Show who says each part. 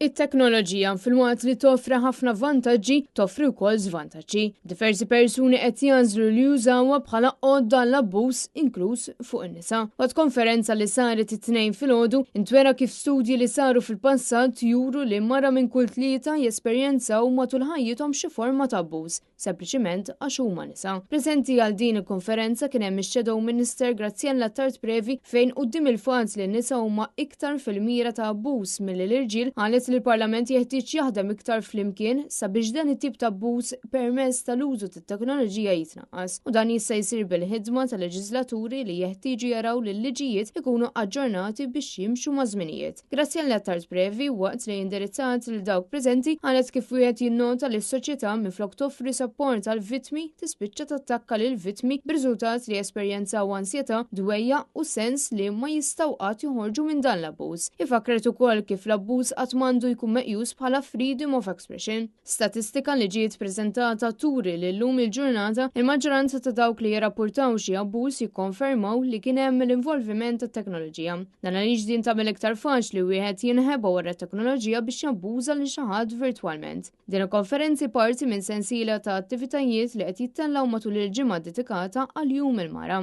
Speaker 1: It-teknoloġija, filwaqt li toffri ħafna vantaġġi, toffri wkoll żvantaġġi. Diversi persuni qed jagħżlu li jużawha bħala għodda għall-abbuż, inkluż fuq in-nisa. Waqt konferenza li saret it-Tnejn filgħodu, intwera kif studji li saru fil-passat juru li mara minn kull tlieta jesperjenzaw matul ħajjithom xi forma ta' abbuż, sempliċiment għax huma nisa. Preżenti għal din il-konferenza kien hemm ix-Shadow Minister Graziella Attard Previ fejn quddiem il-fatt li n-nisa huma iktar fil-mira ta' abbuż milli l-irġiel qalet li l-Parlament jeħtieġ jaħdem iktar flimkien sabiex dan it-tip ta' abbuż permezz tal-użu tat-teknoloġija jitnaqqas u dan jista' jsir bil-ħidma ta' leġislaturi li jeħtieġu jaraw li l-liġijiet ikunu aġġornati biex jimxu maż-żminijiet. Graziella Attard Previ, waqt li indirizzat lil dawk preżenti, qalet kif wieħed jinnota li s-soċjetà minflok toffri sapport għal vittmi tispiċċa tattakka lil vittmi b'riżultat li jesperjenzaw ansjetà, dwejjaq u sens li ma jistgħu qatt joħorġu minn dan l-abbuż. Hi fakkret ukoll kif l-abbuż qatt m'għandu jkun meqjus bħala freedom of expression. Statistika li ġiet preżentata turi li llum il-ġurnata il-maġġoranza ta' dawk li jirrappurtaw xi abbuż jikkonfermaw li kien hemm l-involviment tat-teknoloġija. Dan għaliex din tagħmel iktar faċli wieħed jinħeba wara t-teknoloġija biex jabbuża lil xi ħadd virtwalment. Din il-konferenzi parti minn sensiela ta' attivitajiet li qed jittellgħu matul il-ġimgħa dedikata għal Jum il-Mara.